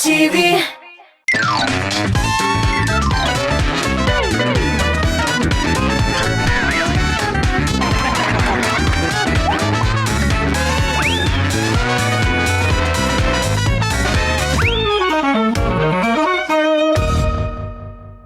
TV.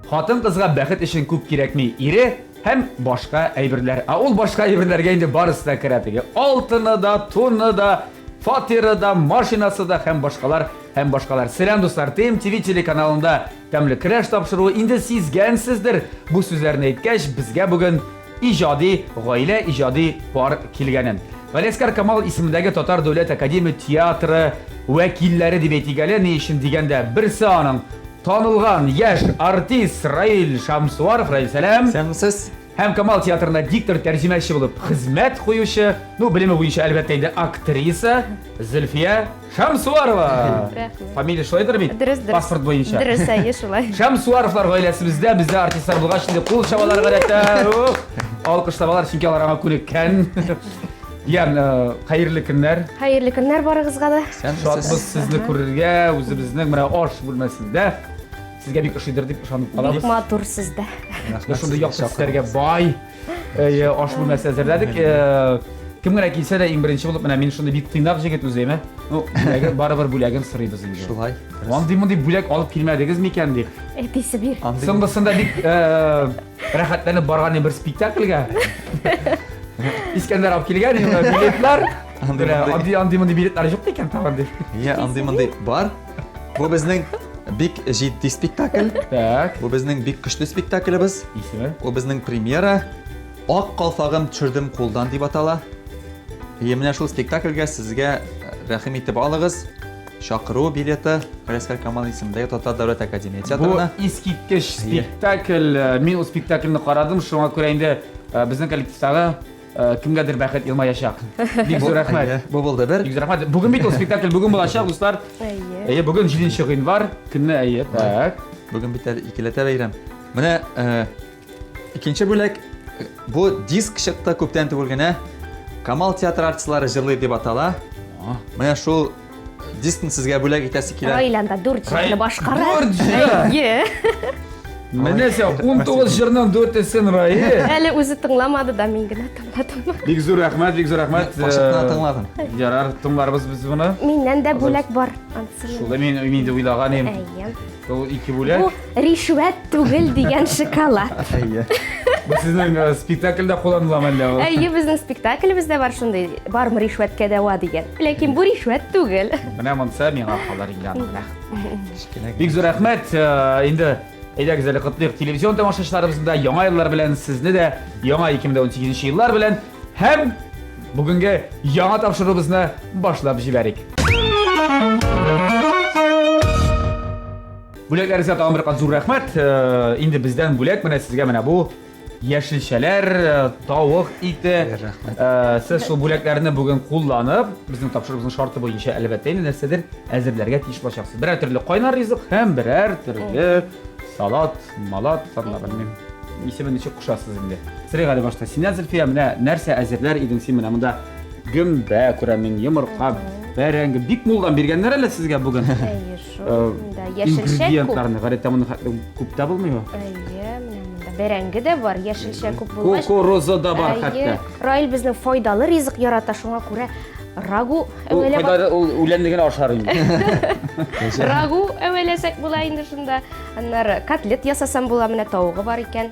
Хатын-кызга бәхет өчен күп кирәкми, ире һәм башка әйберләр. Ә ул башка әйберләргә инде барысы да керә теге. Алтыны да, туны да, фатиры да, машинасы да һәм башкалар, һәм башкалар. Сәлам, дуслар! ТМТВ телеканалында Тәмле көрәш тапшыруы инде сизгәнсездер. Бу сүзләрне әйткәч, безгә бүген иҗади гаилә, иҗади пар килгәнен. Галиәсгар Камал исемендәге Татар дәүләт академия театры вәкилләре дип әйтик әле, ни өчен дигәндә, берсе аның танылган яшь артист Раил Шамсуаров. Раил, сәлам! Исәнмесез! Һәм Камал театрында диктор, тәрҗемәче булып хезмәт куючы, ну, белеме буенча, әлбәттә инде, актриса Зөлфия Шамсуарова. Рәхмәт. Фамилия шулайдыр бит? Дөрес, дөрес. Паспорт буенча. Дөрес, әйе, шулай. Шамсуаровлар гаиләсебездә бездә артистлар булгач, инде кул чабалар гадәттә. Ух, алкышлабалар, чөнки алар аңа күнеккән. Ян, э, хәерле көннәр. Хәерле көннәр барыгызга да. Шатбыз сезне күрергә, үзебезнең менә аш бүлмәсендә. Сезгә бик ошыйдыр дип ышанып калабыз. Бик матур сездә. Менә шундый якты төсләргә бай э, аш бүлмәсе әзерләдек. Э, кем генә килсә дә иң беренче булып менә мин шундый бик тыйнак җегет үзем, ә? Ну, бүләген барыбер бүләген сорыйбыз инде. Шулай. Андый мондый бүләк алып килмәдегез микән дип. Әтисе бир. Соңгысында бик э, рәхәтләнеп барган бер спектакльгә. Искәндәр алып килгән инде билетлар. Андый андый мондый билетлар юк икән тагын дип. Я, андый мондый бар. Бу безнең бик җитди спектакль. Так. Бу безнең бик көчле спектаклебез. Исеме? Ул безнең премьера. Ак калфагым төшердем кулдан дип атала. И менә шул спектакльгә сезгә э, рәхим итеп алыгыз. Чакыру билеты Галиәсгар Камал исемендәге Татар дәүләт академия театрына. Бу искиткеч спектакль. Э, мин ул спектакльне карадым, шуңа күрә инде э, безнең коллективтагы Э, кемгәдер бәхет елмаячак. Бик зур рәхмәт. Бу булды бер. Бик зур рәхмәт. Бүген бит ул спектакль бүген булачак, дуслар. Әйе. Әйе, бүген 7 гыйнвар көнне әйе. Так. Бүген бит әле икеләтә бәйрәм. Менә э, икенче бүләк бу диск чыкты күптән түгел генә. Камал театр артистлары җырлый дип атала. Менә шул дискны сезгә бүләк итәсе килә. Раил анда дүрт җырны башкара. Дүрт җыр? Әйе. Менә син 19 җырның дүртесен Раил. Әле үзе тыңламады да, мин генә тыңладым. Бик зур рәхмәт, бик зур рәхмәт. Кашык кына тыңладым. Ярар, тыңларбыз без моны. Миннән дә бүләк бар. Анысы. Шулай мин инде уйлаган идем. Әйе. Ул ике бүләк. Бу ришвәт түгел дигән шоколад. Әйе. Бу сезнең э, спектакльдә кулланыламы әллә ул? Әйе, безнең спектаклебездә бар шундый, бармы ришвәткә дәва дигән. Ләкин бу ришвәт түгел. Менә монысы миңа калыр инде аны менә. Кечкенә Бик зур рәхмәт. Э, Инде әйдәгез әле котлыйк телевизион тамашачыларыбызны да яңа еллар белән, сезне дә яңа 2018 еллар белән һәм бүгенге яңа тапшыруыбызны башлап җибәрик. Бүләкләрегезгә тагын бер кат зур рәхмәт. Э, инде бездән бүләк менә сезгә менә бу яшелчәләр, э, тавык ите. Рәхмәт. Э, сез шул бүләкләрне бүген кулланып, безнең тапшыруыбызның шарты буенча әлбәттә инде нәрсәдер әзерләргә тиеш булачаксыз. Берәр төрле кайнар ризык һәм берәр төрле салат, малат, анда белмим. Исемен ничек кушасыз инде? Сорыйк әле башта. Синнән, Зөлфия, менә нәрсә әзерләр идең син менә монда гөмбә күрәм мин, йомырка, бәрәңге. Бик мулдан биргәннәр әле сезгә бүген. Әйе, шул. Монда яшелчә күп. Ингредиентларны гадәттә моны хәтле күп тә булмый ул. Әйе, менә монда бәрәңге дә бар, яшелчә күп булгач. Кукуруза да бар хәтта. Раил безнең файдалы ризык ярата, шуңа күрә рагу Ул файдалы, ул үләнне генә ашар инде. Рагу әвәләсәк була инде шунда. Аннары котлет ясасам була, менә тавыгы бар икән.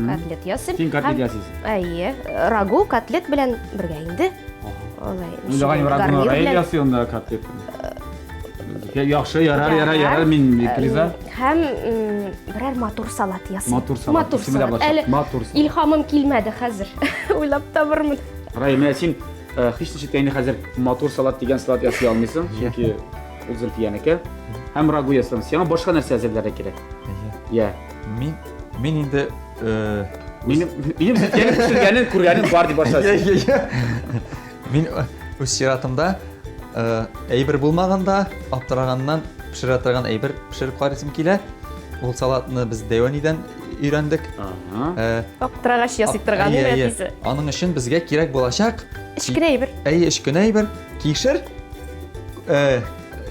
Котлет ясыйм. Син котлет ясыйсың. Әйе, рагу котлет белән бергә инде. Алай. Уйлаган рагуны Раил ясый анда котлет. Яхшы, ярар, ярар, ярар, мин бик риза. Һәм берәр матур салат ясыйм. Матур салат. Матур салат. Әле матур салат. Илһамым килмәде хәзер. Уйлап табырмын. Раил, менә син э, һич ничек тә инде хәзер матур салат дигән салат ясый алмыйсың, чөнки Ул Зөлфиянеке. Һәм рагу ясагыз. Сиңа башка нәрсә әзерләргә кирәк. Әйе. Я. Мин мин инде э, Минем минем Зөлфиянең пешергәнен күргәнем бар дип башласың. Йә, йә, йә. Мин э, үз чиратымда э, әйбер булмаганда, аптыраганнан пешерә торган әйбер пешереп карыйсым килә. Ул салатны без Дәвәнидән өйрәндек. Ага. Э, Аптырагач ясый торган әйе, әйе. әтисе. Аның өчен безгә кирәк булачак Кечкенә әйбер. Әйе, кечкенә әйбер, кишер, Э,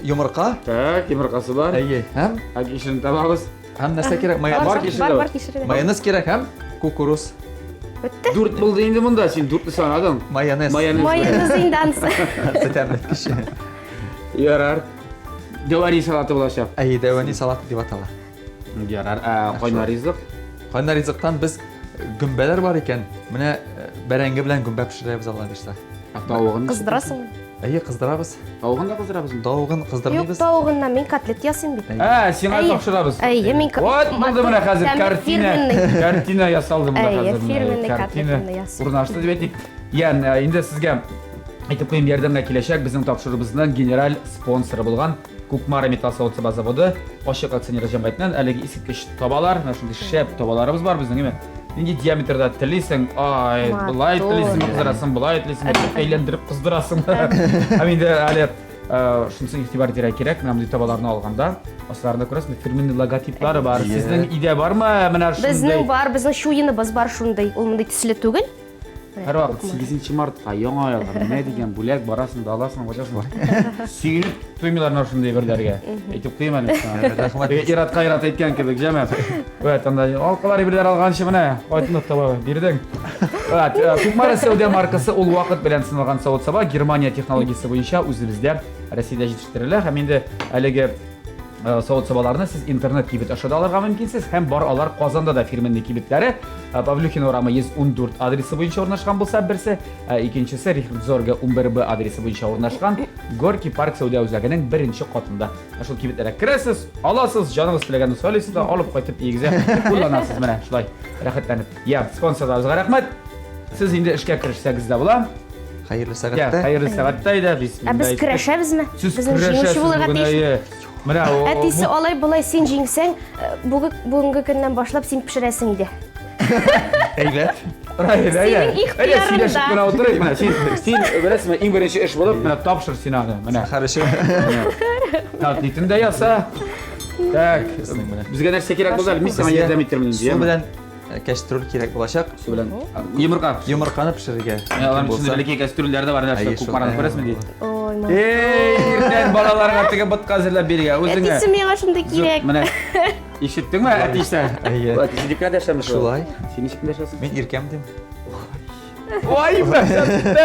Йомырка. Так, йомыркасы бар. Әйе. Һәм? Ә кишерен табабыз. Һәм нәрсә кирәк? Майонез. Бар кишер Бар, дә бар кишер дә. Майонез кирәк һәм кукуруз. Бетте. Дүрт булды инде монда, син дүртне санадың. Майонез. Майонез. Майонез инде анысы. Тәмлеткече. Ярар. Дәвәни салаты булачак. Әйе, дәвәни салаты дип атала. Ярар. Ә кайнар ризык? Кайнар ризыктан без гөмбәләр бар икән. Менә бәрәңге белән гөмбә пешерәбез Алла бирсә. Ә тавыгын? Кыздырасыңмы? Әйе, кыздырабыз. Тавыгын да кыздырабызмы? Тавыгын Юк, кыздырмыйбыз. тавыгыннан мин котлет ясыйм бит. Ә, сиңа Әйе. тапшырабыз. Әйе, мин Вот булды менә хәзер Тәмле картина. фирменный. Картина ясалды монда Әйе, хәзер. менә. фирменный Картина котлетымны ясыйм. урнашты дип әйтик. Я, инде сезгә әйтеп куйым, ярдәмгә киләчәк безнең тапшыруыбызның генераль спонсоры булган Кукмара металл савыт-саба заводы ачык акционерлы җәмгыятеннән әлеге искиткеч табалар, менә шундый шәп табаларыбыз бар безнең, әйме? Нинди диаметрда телисең, ай, былай Матур. телисең, кыздырасың, былай телисең, әйләндереп кыздырасың. Һәм инде әле шунысын игътибар итәргә кирәк, менә мондый табаларны алганда, асларында күрәсезме, фирменный логотиплары бар. Сезнең өйдә бармы менә шундый? Безнең бар, безнең чуеныбыз бар шундый. Ул мондый төсле түгел. Һәрвакыт 8 мартка, яңа елга менә дигән бүләк барасың да аласың, кайтасың. Сөенеп туймыйлар менә шундый әйберләргә. Әйтеп куйым әле. Рәхмәт. Иратка ират әйткән кебек, җәмә. Вот, анда алкалар әйберләр алганчы менә, кайтынып таба бирдең. Вот, Кукмара сәүдә маркасы ул вакыт белән сыналган савыт-саба Германия технологиясе буенча үзебездә Россиядә җитештерелә һәм инде әлеге савыт-сабаларны сез интернет кибет аша да алырга мөмкинсез һәм бар алар Казанда да фирменный кибетләре Павлюхин урамы 114 адресы буенча урнашкан булса берсе, икенчесе Рихард Зорге 11Б адресы буенча урнашкан Горький парк сәүдә үзәгенең беренче катында. Ә шул кибетләргә керәсез, аласыз, җаныгыз теләгәнне сайлыйсыз да алып кайтып өегезгә кулланасыз менә шулай рәхәтләнеп. Я, спонсорларыбызга рәхмәт. Сез инде эшкә керешсәгез дә була. Хәерле Я, сәгатьтә. хәерле сәгатьтә иде. Ә без көрәшәбезме? Сез Безнең җиңүче көрәшәсез булырга бүген, тиеш. әйе. Менә о- Әтисе алай болай син җиңсәң, бүгенге көннән башлап син пешерәсең иде. Әйбәт. Раил, әйе. Синең Әйе, ихтыярыңда. сөйләшеп кенә утырыйк. Менә син, син беләсеңме, иң беренче эш булып, менә тапшыр син аны. Менә. Хорошо. Котлетын да яса. Так, безгә нәрсә кирәк булды әле? Мин сиңа ярдәм итермен инде. Су яме? белән кәстрүл кирәк булачак. Су белән. Йомырка. Йомырканы пешерергә. Менә аларның эчендә бәләкәй кәстрүлләр дә бар, нәрсә, Әйе, шул. Кукмараны күрәсеңме ди. Ой, мама. Эй, иртән балаларга теге ботка әзерләп бирергә, үзеңә. Әтисе миңа шундый кирәк. Менә ишеттеңме, әтисе? Әйе. Әтисе дип кенә дәшәме Шулай. Син ничек дәшәсең? Мин иркәм дим. Ой, бәхәттә!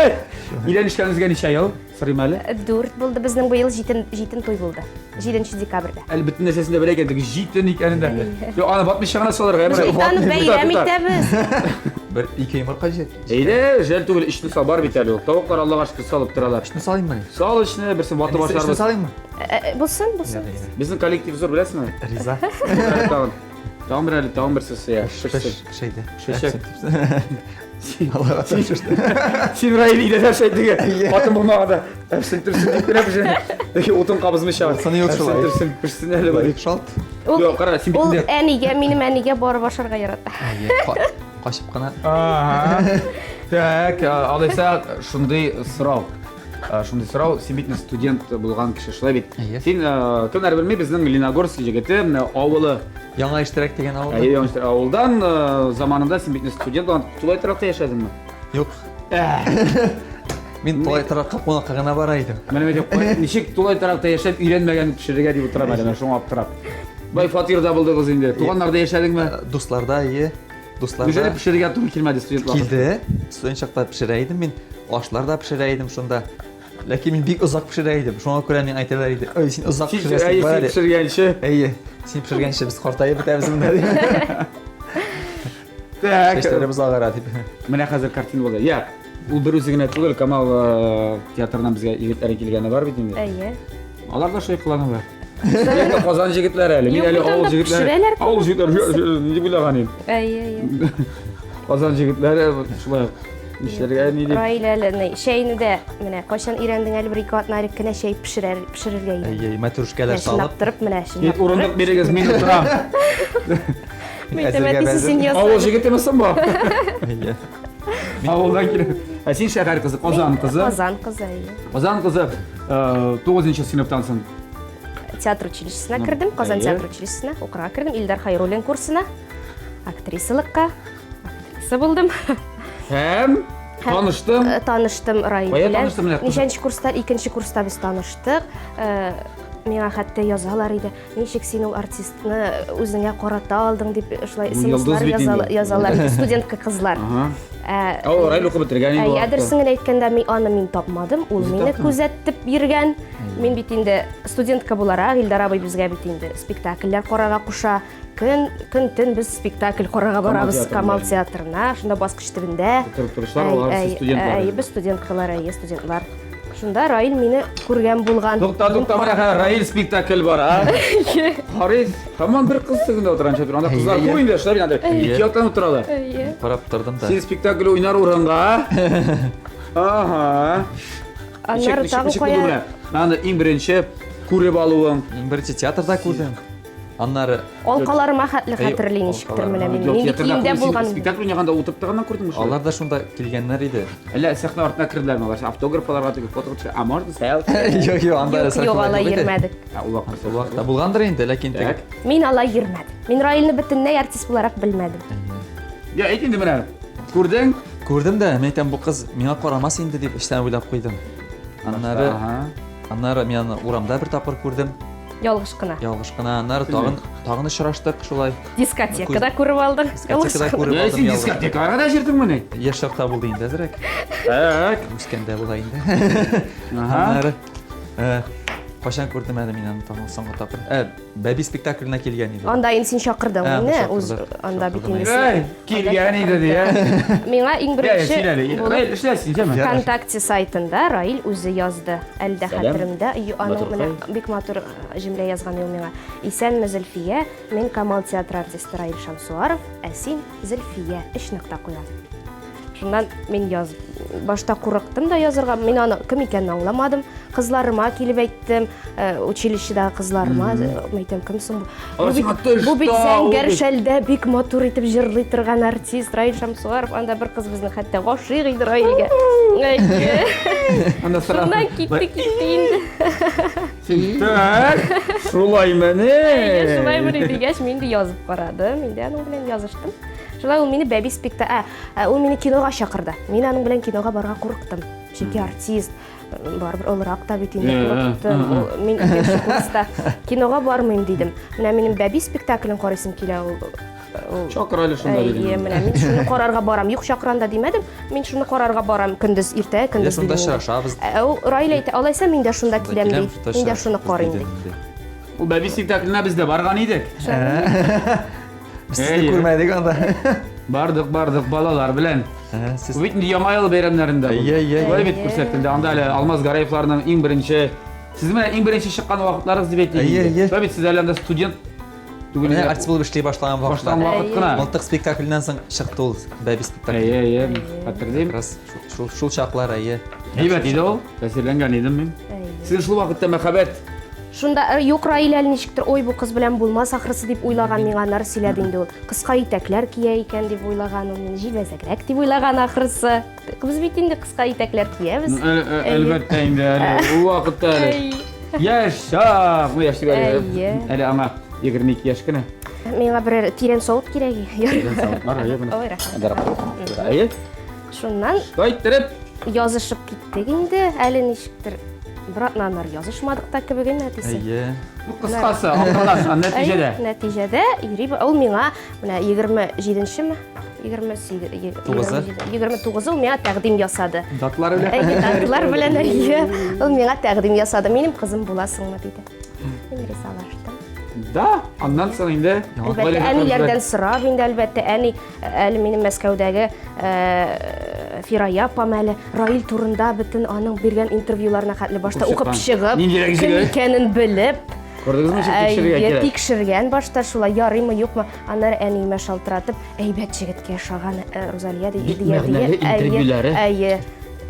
Өйләнешкәнегезгә ничә ел? Сорыйм әле. Дүрт булды безнең быел җитен җитен туй булды. 7 декабрьдә. Әле бөтен нәрсәсен дә белә икән, теге җитен икәнен дә. Юк, аны батмыйча гына салырга, Без бит аны бәйрәм итәбез. Бер ике йомырка җит. Әйдә, жәл түгел, өчне сал бар бит әле ул. Тавыклар Аллага шөкер салып торалар. Өчне салыйммы? Сал өчне, берсен ватып Өчне ашарбыз. салыйммы? Булсын, булсын. Безнең коллектив зур, беләсеңме? Риза. Тагын. Тагын бер әле, тагын берсе сыя. Пеш, пешәйде. Пешәчәк. Аллага шөкер. Син Раил өйдә дә шәй теге. Хатын булмаганда әпсен төрсен дип кенә пешә. Теге утын кабызмыйча. Булсын юк шулай. Әпсен төрсен, пешсен әле бу дип. Шалт. Ул, Юк, кара, син бит ул инде. әнигә, минем әнигә барып ашарга ярата. Әйе, качып кына. Ага. Так, алайса шундый сорау. Шундый сорау, син бит студент булган кеше, шулай бит? Әйе. Син, кемнәр белми, безнең Лениногорск егете, менә авылы. Яңа Иштирәк дигән авылда. Әйе, Яңа Иштирәк авылдан, заманында син бит студент булган, тулай торакта яшәдеңме? Юк. Мин тулай торакка кунакка гына бара идем. Менә мин әйтәм, ничек тулай торакта яшәп өйрәнмәгән пешерергә дип утырам әле, менә шуңа аптырап. Бай фатирда булдыгыз инде. Туганнарда яшәдеңме? Дусларда, әйе. Дусларда. Неужели пешерергә туры килмәде студент вакытында? Килде. Студент чакта пешерә идем мин. Ашлар да пешерә идем шунда. Ләкин мин бик озак пешерә идем. Шуңа күрә миңа әйтәләр иде. Ой, син озак пешерәсең, Син бар әле. пешергәнче. Әйе, син пешергәнче без картаеп бетәбез монда дип. Так. Чәчләребез агара дип. Менә хәзер картина булды. Я, ул бер үзе генә түгел, Камал театрыннан безгә егетләр килгәне бар бит инде. Әйе. Алар да шулай кыланалар. Мин Казан җегетләре әле. Мин Юк, әле бит авыл анда җегетләре. пешерәләр Авыл җегетләре ни дип уйлаган идем. Әйе, әйе. Казан җегетләре шулай нишләргә ни дип. Раил әле ни, чәйне дә менә кайчан өйрәндең әле бер ике атна элек кенә чәй пешерер, пешерергә өйрәндем. Әйе, мәтрүшкәләр Менә чынлап салып. торып, менә чынлап Ит урындык бирегез, мин утырам. Мин әйтәм, әтисе син яса. Авыл җегетеме соң бу? Әйе. Авылдан килеп. Ә син шәһәр кызы, Казан кызы. Казан кызы, әйе. Казан кызы, 9 сыйныфтан соң. Театр училищесына кердем, Казан театр училищесына укырга кердем, Илдар Хайруллин курсына, актрисалыкка, актриса булдым. Һәм таныштым. Таныштым Раил Кая белән. таныштың менә? Ничәнче курста? Икенче курста без таныштык. Миңа хәтта язалар иде, ничек син ул артистны үзеңә карата алдың дип шулай смслар язалар иде, студентка кызлар. Ә, О, Раил укып бетергән инде. Ә, дөресен генә әйткәндә, мин аны мин тапмадым, ул мине күзәтеп йөргән. Мин бит инде студентка буларак, Илдар абый безгә бит инде спектакльләр карарга куша. Көн, көн төн без спектакль карарга барабыз Камал театрына, шунда баскыч төбендә. Утырып торышлар, алар сез студентлар. Әй, без студенткалар, әйе, студентлар. Шунда Раил мине күргән булган. Тукта, тукта, менә хәзер Раил спектакль бара. Харис, һаман бер кыз тегендә утыра, ничә анда кызлар күп инде, шулай бит анда. Ике яктан утыралар. Карап тордым да. Син спектакль уйнар урынга. Ага. Аннары тагын кая? Аны иң беренче күреп алуың. Иң беренче театрда күрдем. Аннары Алкаларыма хәтле хәтерли ничектер менә мин. Нинди киемдә булган. Спектакль уйнаганда утырып торганнан күрдеңме шул? Алар да шунда килгәннәр иде. Әллә сәхнә артына керделәрме алар? Автограф аларга түгел, фото төшә. А можно селфи? Юк, юк, анда селфи. Юк, алай йөрмәдек. Ул вакытта ул вакытта булгандыр инде, ләкин теге. Мин алай йөрмәдем. Мин Раилне бөтенләй артист буларак белмәдем. Я, әйт инде менә. Күрдең? Күрдем дә, мин әйтәм, бу кыз миңа карамас инде дип эчтән уйлап куйдым. Аннары, аннары мин аны урамда бер тапкыр күрдем. Ялгыш кына. Ялгыш кына. Аннары тагын тагын очраштык шулай. Дискотекада күреп алдың. Дискотекада күреп алдым. Син дискотекага да җырдыңмыни? Яшь чакта булды инде әзрәк. Так. Үскәндә була инде. Аннары э, кайчан күрдем әле мин аны тагын соңгы тапкыр? Ә, Бәби спектакленә килгән иде. Анда инде син чакырдың мине, үз анда бит инде. Эй, килгән иде ди, ә? Миңа иң беренче Раил, эшләсен, җәме. Вконтакте сайтында Раил үзе язды. Әле дә хәтеремдә, аның менә бик матур җөмлә язган ул миңа. Исәнме, Зөлфия, мин Камал театры артисты Раил Шамсуаров, ә син Зөлфия, өч нокта куйган. Шуннан мин яз башта курыктым да язырга. Мин аны кем икәнен аңламадым. Кызларыма килеп әйттем, э, училищедагы кызларыма, э, әйтәм, кем соң бу? Бу бит, бу бит зәңгәр шәлдә бик матур итеп җырлый торган артист Раил Шамсуаров. Анда бер кыз безнең хәтта гашыйк иде Раилгә. Анда сразу. Шуннан китте, китте инде. Так, шулай мени? Әйе, шулай мени дигәч, мин дә язып карадым. Инде аның белән языштым. Шулай ул мине бәби спекта, ә, ә, ул мине кинога чакырды. Мин аның белән кинога барырга курыктым. Чөнки артист, барыбер олырак та бит инде курыктым. Ул, мин икенче курста кинога бармыйм дидем. Менә минем бәби спектаклен карыйсым килә ул. Ул Чакыр әле шунда дидем. Әйе, менә мин шуны карарга барам. Юк, чакырам да димәдем. Мин шуны карарга барам көндез, иртә, көндез. Шунда очрашабыз. Ә ул Раил әйтә, алайса мин дә шунда киләм ди. Мин дә шуны карыйм ди. Ул бәби спектакленә без дә барган идек. Без сезне күрмәдек анда. Бардык, бардык балалар белән. Сез Бу бит инде Яңа ел бәйрәмнәрендә булды. Әйе, әйе. Шулай бит күрсәтелде. Анда әле Алмаз Гараевларның иң беренче Сез менә иң беренче чыккан вакытларыгыз дип әйтик. Әйе, әйе. Шулай бит сез әле анда студент түгел. Менә артист булып эшли башлаган Башлаган вакытлар. вакыт кына. Мылтык спектакленнән соң чыкты ул бәби спектакль. Әйе, әйе, хәтерлим. Как раз шул шул чаклар, әйе. Әйбәт иде ул. Тәэсирләнгән идем мин. Сезнең шул вакытта мәхәббәт Шунда э, юк Раил әле ничектер, ой, бу кыз белән булмас ахрысы дип уйлаган миңа аннары сөйләде инде ул. Кыска итәкләр кия икән дип уйлаган ул мине җилбәзәгрәк дип уйлаган ахрысы. Без бит инде кыска итәкләр киябез. Э, э, әлбәттә инде әле ул вакытта әле. Яшь чак, ну яшь түгел әле аңа 22 яшь кенә. Миңа берәр тирән савыт кирәк. Тирән савыт бар, әйе, менә. Ой, рәхмәт. Әйе. Шуннан Шулай иттереп язышып киттек инде, әле ничектер бер атна аннары язышмадык та кебек инде әтисе. Әйе. Ну, кыскасы, акылдан нәтиҗәдә. Нәтиҗәдә йөри, ул миңа менә 27-нчеме? 28 Тугызы. 29-ы ул миңа тәкъдим ясады. Датлар белән. Әйе, датлар белән әйе. Ул миңа тәкъдим ясады. Минем кызым буласыңмы диде. Мин ризалаштым. Да, аннан соң инде Әлбәттә, әниләрдән сорап инде, әлбәттә, әни әле минем Мәскәүдәге э, Фирая апам әле Раил турында бөтен аның биргән интервьюларына хәтле башта укып чыгып, кем икәнен белеп, Күрдегезме, ничек тикшерергә кирәк? Тикшергән башта шулай, ярыймы, юкмы. Аннары әниемә шалтыратып, әйбәт җегеткә ошаган э, Рузалия ди. Бик мәгънәле интервьюлары. Әйе.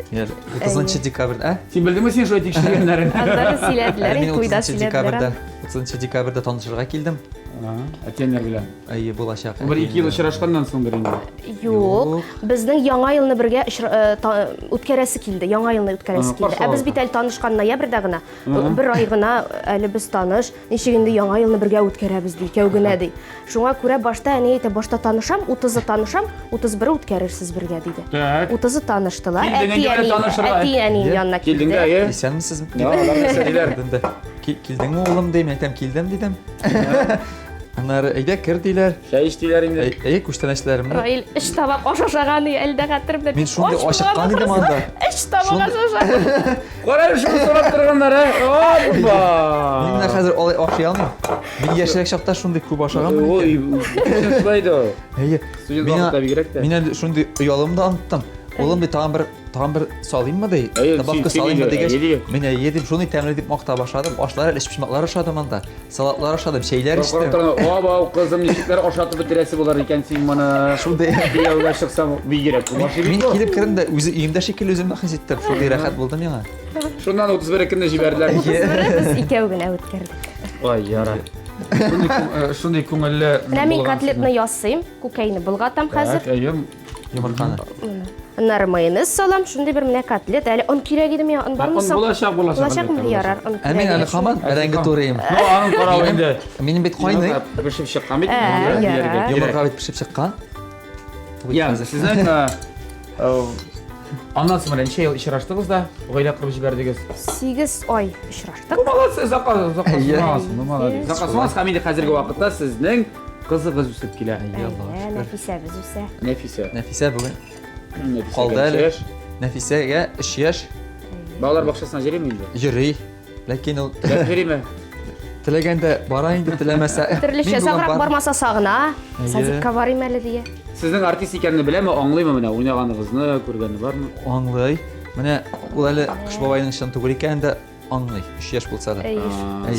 30 декабрь, ә? Син белдеңме син шулай тикшергәннәрен? Аннары сөйләделәр, Мин туйда 30 сөйләделәр. декабрьдә, 30 декабрьдә танышырга килдем. Әтиәннәр белән. Әйе, булачак. Бер ике ел очрашканнан соңдыр инде. Юк. Безнең Яңа елны бергә э, үткәрәсе килде. Яңа елны үткәрәсе килде. Ә без бит әле танышкан ноябрьдә генә. Бер ай гына әле без таныш. Ничек инде Яңа елны бергә үткәрәбез ди, икәү генә ди. Шуңа күрә башта әни әйтә, башта танышам, 30-ы танышам, 31-е үткәрерсез бергә диде. Так. 30-ы таныштылар. Килдең инде Әти-әни танышырга. әти-әни янына Килдең дә, килде. әйе. Исәнмесез. Алар нәрсә диләр? Килдеңме, улым, ди, мин әйтәм, килдем, дидем. Аннары, әйдә, кер, диләр. Чәй эч диләр инде. Әй, күчтәнәчләрем. Раил өч табак аш ашаган әле дә хәтеремдә. Мин шундый ачыккан идем анда. Өч табак аш ашаган. Кара әле шуны сорап торганнар, ә? Опа! Мин менә хәзер алай ашый алмыйм. Мин яшьрәк чакта шундый күп ашаганмын. Ой, шулай да. Әйе. Студент вакытта бигрәк тә. Мин әле шундый оялым да оныттым. Улым ди, тагын бер Тагын бер салыйммы ди? Добавка салыйммы дигәч, мин әйе дип, шундый тәмле дип мактап ашадым. Ашлар әле өчпочмаклар ашадым анда. Салатлар ашадым, чәйләр эчтем. Абау, кызым, ничекләр ашатып бетерәсе булыр икән син моны. Шундый. Кияүгә чыксам, бигрәк күп ашый бит. Мин килеп кердем дә, үзе өемдә шикелле үземне хис иттем. Шундый рәхәт булды миңа. Шуннан 31 көнне җибәрделәр. 31 без икәү генә үткәрдек. Ай, ярар. Шундый күңелле. Менә мин котлетны ясыйм, күкәйне болгатам хәзер. Так, әйе. Йомырканы. Аннары майонез салам, шундый бер менә котлет. Әле он кирәк иде миңа, он бармы соң? Булачак, булачак. Булачакмы? Ярар, он Ә мин әле һаман бәрәңге турыйм. Ну, аның каравы инде. Минем бит кайный. Пешеп чыккан бит. Йомырка бит пешеп чыккан. Я, сезнең аннан соң менә ничә ел очраштыгыз да, гаилә корып җибәрдегез? 8 ай очраштык. Ну, молодцы, озакка, озакка сузмагансың. Ну, молодец. Озакка сузмагансың, һәм инде хәзерге вакытта сезнең Кызыгыз үсеп килә. Әйе, Нәфисәбез үсә. Нәфисә. Нәфисә бүген калды әле. Нәфисәгә 3 яшь. Балалар бакчасына йөриме инде? Йөри. Ләкин ул Теләп йөриме? Теләгәндә бара инде, теләмәсә. Төрлечә саграк бармаса сагына. Садикка барыйм әле дия. Сезнең артист икәнне беләме, аңлыймы менә уйнаганыгызны, күргәне бармы? Аңлый. Менә ул әле Кыш бабайның чын түгел икәнен дә аңлый, өч яшь булса да. Әйе.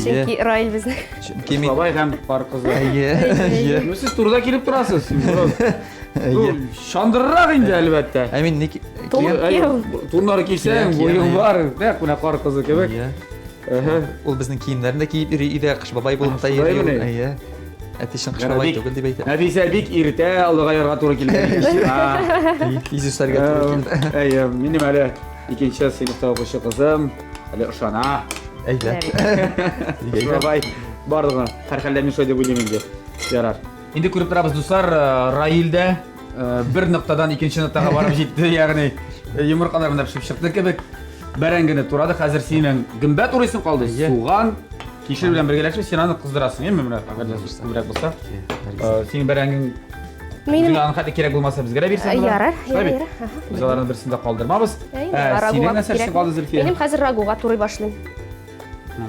Чөнки Раил безнең. Чөнки мин Бабай һәм пар кызы. Әйе, әйе. Ну сез турыда килеп торасыз. Әйе. Шандыррак инде әлбәттә. Ә мин ник Туннары кисәң, буең бар, нәкъ менә кар кызы кебек. Әйе. Ул безнең киемнәрен дә киеп йөри өйдә, Кыш бабай булып та йөри. Әйе. Әти чын Кыш бабай түгел дип әйтә. Нәфисә бик иртә олыгаерга туры килде. Тиз үсәргә туры килде. Әйе, минем әле Икенче сыйныфта укучы кызым әле ышана. Әйбәт. Бабай барлыгы һәрхәлдә мин шулай дип уйлыйм инде. Ярар. Инде күреп торабыз, дуслар, э, Раил дә э, бер ноктадан икенче ноктага барып җитте, ягъни э, йомыркалар менә пешеп чыкты кебек. Бәрәңгене турады, хәзер синең гөмбә турыйсың калды. Суган, кишер белән бергәләшеп син аны кыздырасың, әйеме? Менә әгәр дә күбрәк булса. Синең бәрәңгең Минем Аның хәтле кирәк булмаса безгә дә бирсәң була. Ярар, Шулай бит? ярар. Аһа. Без аларның берсен дә калдырмабыз. Әй, Ә, рагуга синең нәрсә кирәк. эшең калды, Зөлфия? Минем хәзер рагуга турый башлыйм.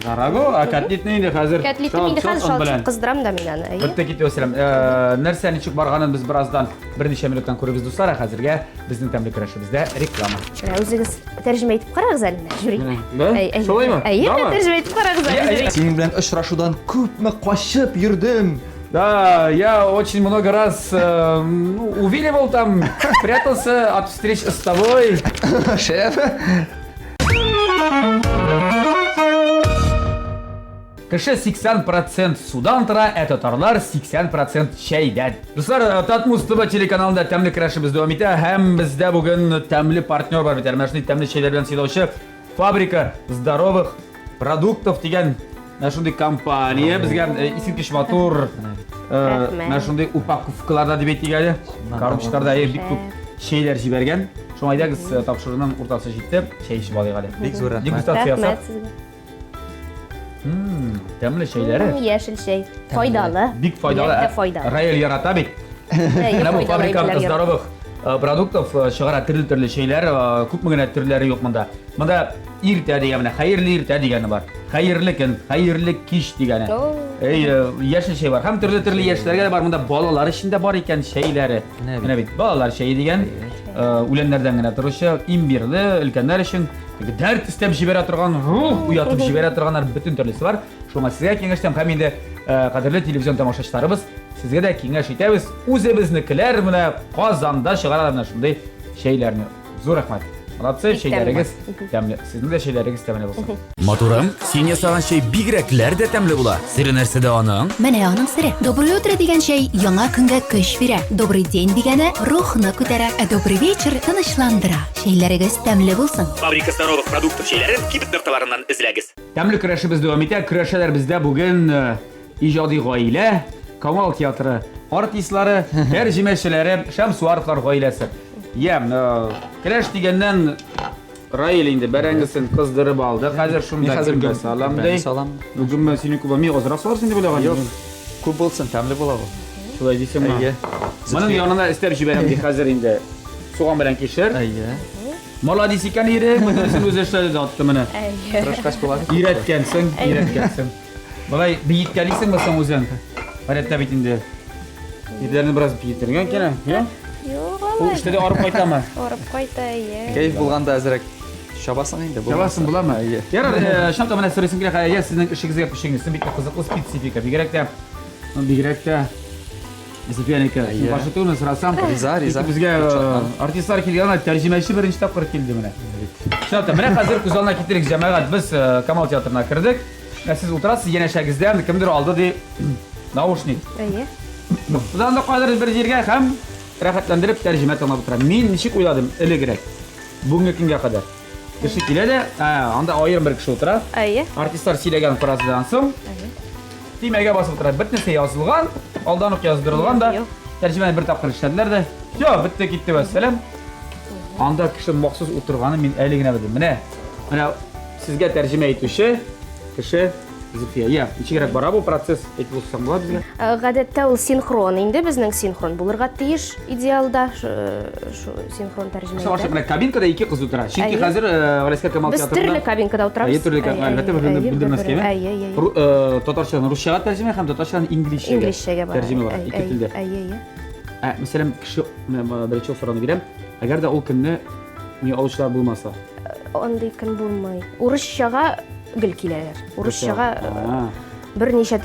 Рагу, ә котлетны инде хәзер. Котлетны инде хәзер шалт кыздырам да мин аны. Әйе. Бетте китте вәссәлам. Э, Нәрсә ничек барганын без бераздан берничә минуттан күрербез, дуслар. Ә хәзергә безнең тәмле көрәшебездә реклама. Менә үзегез тәрҗемә итеп карагыз әле, менә, жюри. Да? Әй, әй. Шулаймы? Әйе, Дамы? тәрҗемә итеп карагыз әле, жюри. Синең белән очрашудан күпме качып йөрдем. Да, я очень много раз э, ну, увиливал там, прятался от встреч с тобой. Шеф. Кеше 80% судан тора, ә татарлар 80% чәйдән. Дуслар, э, Татмус ТВ телеканалында тәмле көрәшебез дәвам итә һәм бездә бүген тәмле партнер бар бит. Менә шундый тәмле чәйләр белән сыйлаучы Фабрика здоровых продуктов дигән менә шундый компания безгә э, искиткеч матур э, менә шундый упаковкаларда дип әйтик әле. Коробочкаларда э, бик күп чәйләр җибәргән. Шуңа әйдәгез тапшыруның уртасы җитте. Чәй эчеп алыйк әле. Бик зур рәхмәт. Дегустация ясап. Рәхмәт сезгә. Тәмле чәйләре. Яшел чәй. Файдалы. Бик файдалы. Бигрәк тә файдалы. Раил ярата бит. Менә бу фабрика здоровых э, продуктов э, чыгара төрле-төрле чәйләр, э, күпме генә төрләре юк монда. Монда иртә дигән менә хәерле иртә дигәне бар. Хәерле көн, хәерле кич дигәне. Әй, яшел чәй бар. Һәм төрле-төрле яшьләргә дә бар. Монда балалар өчен дә бар икән чәйләре. Менә бит балалар чәе дигән, үләннәрдән генә торучы, имбирле, өлкәннәр өчен Дәрт өстәп җибәрә торган, рух уятып җибәрә торганнар бөтен төрлесе бар. Шуңа сезгә киңәш итәм һәм инде э, кадерле телевизион тамашачыларыбыз, сезгә дә киңәш итәбез. Үзебезнекеләр менә Казанда чыгаралар менә шундый чәйләрне. Зур рәхмәт. Молодцы, чәйләрегез тәмле. Сезнең дә чәйләрегез тәмле булсын. Матурым, син ясаган чәй бигрәкләр дә тәмле була. Сере нәрсәдә аның? Менә аның сере. Доброе утро дигән чәй яңа көнгә көч бирә. Добрый день дигәне рухны күтәрә, ә добрый вечер тынычландыра. Чәйләрегез тәмле булсын! Фабрика здоровых продуктов чәйләрен кибет нокталарыннан эзләгез. Тәмле көрәшебез дәвам итә. Көрәшәләр бездә бүген э, иҗади гаилә, Камал театры артистлары, тәрҗемәчеләре, Шәмсуаровлар гаиләсе. Я, э, көрәш дигәннән Раил инде бәрәңгесен кыздырып алды. Хәзер шунда Мин хәзер гөмбә салам ди. Салам. Ну, гөмбә синең күп, мин азрак салырсың дип уйлаган Юк. идем. Күп булсын, тәмле була бу. Шулай дисеңме? Әйе. Моның янына өстәп җибәрәм ди хәзер инде. Суган белән кишер. Әйе. Молодец икән ирең, бөтенесен үзе эшләде дә атты менә. Әйе. Тырышкач була. Өйрәткәнсең, өйрәткәнсең. Болай биеткәлисеңме соң үзең? Гадәттә бит инде. Ирләрне бераз биетергә кирәк, я? Юк, Ул алай. эштә дә арып кайтамы? Арып кайта, әйе. Кәеф булганда әзрәк чабасың инде. булмаса. Чабасың буламы? Әйе. Ярар, чынлап та менә сорыйсым килә, я сезнең эшегезгә күчегез. Бик тә кызыклы специфика. Бигрәк тә, бигрәк тә Зөфиянеке. Әйе. Башы түгелме сорасам. Риза, риза. Чөнки Безгә Бик шатланам. артистлар килгән, тәрҗемәче беренче тапкыр килде менә. Чынлап та, менә хәзер күз алдына китерик, җәмәгать, без Камал театрына кердек. Ә сез утырасыз янәшәгездән, кемдер алды ди наушник. Әйе. Тотан да кайдыр бер җиргә һәм рәхәтләндереп тәрҗемә тыңлап утыра. Мин ничек уйладым элегрәк, бүгенге көнгә кадәр. Кеше килә дә, анда аерым бер кеше утыра. Әйе. Артистлар сөйләгән фразадан соң, төймәгә басып утыра. Бер нәрсә язылган, алдан ук яздырылган да, Юк. тәрҗемәне бер тапкыр эшләделәр дә. Всё, бетте, китте, вәссәлам. Анда кеше махсус утырганын мин әле генә белдем. Менә, менә сезгә тәрҗемә итүче кеше Зөлфия. Я, ничегрәк бара бу процесс? Әйтеп узсаң була безгә? Гадәттә ул синхрон инде, безнең синхрон булырга тиеш идеалда, шу синхрон тәрҗемә Шуңа итә. менә кабинкада ике кыз утыра. Чөнки Әйе. хәзер Галәскә Камал Без театрында төрле кабинкада утырабыз. Әйе, төрле Әйе, әлбәттә, әйе, бер-берне әйе, бүлдермәскә, бер-берен. әйе? Әйе, әйе. Татарчадан русчага тәрҗемә һәм татарчадан инглизчәгә. Инглизчәгә бара. Тәрҗемә бара, Әйе, ике телдә. Әйе, әйе. Ә, мәсәлән, кеше менә беренче сорауны бирәм. Әгәр дә ул көнне ни алучылар булмаса. Андый көн булмый. Урысчага гел киләләр. Урысчага А, берничә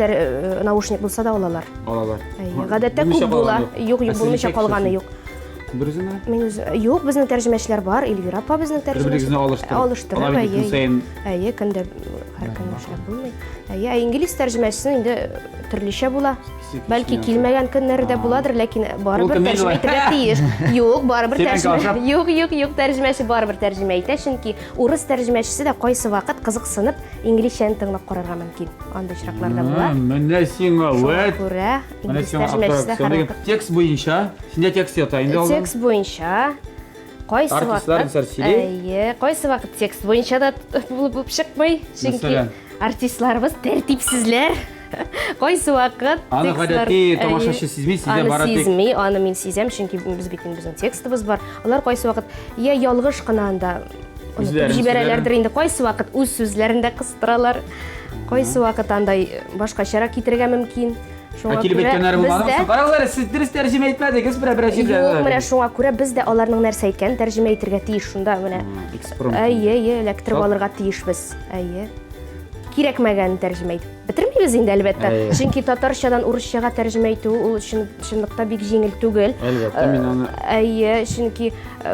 наушник булса да алалар. алалар. Әйе, гадәттә Булмыйча күп була. калганы Юк, Ә юк, сез булмыйча ничә калганы кешесең? юк. Бер үзеңме? Мин үз юк, безнең тәрҗемәчеләр бар, Эльвира апа безнең тәрҗемәче. Бер-берегезне алыштырып. Алыштырып, Алар бит әйе. көн саен Әйе, көндә һәр көн эшләп булмый. Әйе, ә инглиз тәрҗемәчесен инде төрлечә була. Специфичный Бәлки язу. килмәгән көннәре дә буладыр, ләкин барыбер Ул көнне тәрҗемә инде итәргә тиеш. Юк, барыбер Синең тәрҗемә. ашап. Юк, юк, юк, тәрҗемәче барыбер тәрҗемә итә, чөнки урыс тәрҗемәчесе дә кайсы вакыт кызыксынып инглизчәне тыңлап карарга мөмкин. Андый очраклар да була. Менә сиңа, Шуңа вәт. күрә Менә инглиз сиңа тәрҗемәчесе дә аттракцион һәрвакыт дигән. Текст буенча, синдә текст ята инде алдан. Текст буенча кайсы Артистлар вакыт нәрсә сөйли? Әйе, кайсы вакыт текст буенча да булып чыкмый, чөнки Мәсәлән? артистларыбыз тәртипсезләр. Кайсы вакыт Аны текстлар- гадәти тамашачы Әйе. сизми, сизә Аны бары тик сизми, аны мин сизәм, чөнки без бит инде безнең текстыбыз бар. Алар кайсы вакыт я ялгыш кына анда онытып Үзләрен җибәрәләрдер инде, кайсы вакыт үз сүзләрен дә кыстыралар. Кайсы вакыт андай башкачарак китерергә мөмкин. Шуңа Ә килеп күрә әйткәннәре без булмадымы? дә- Соң Карагыз әле, сез дөрес тәрҗемә итмәдегез берәр-берәр җирдә. Юк, менә шуңа күрә без дә аларның нәрсә әйткәнен тәрҗемә итергә тиеш шунда менә. Экспромт. Әйе, әйе, эләктереп Шул. алырга тиешбез. Әйе. Кирәкмәгәнен тәрҗемә итеп бетермибез инде әлбәттә. Әйе. Чөнки татарчадан урысчага тәрҗемә итү ул чын, чынлыкта бик җиңел түгел. Әлбәттә, мин аны Әйе, чөнки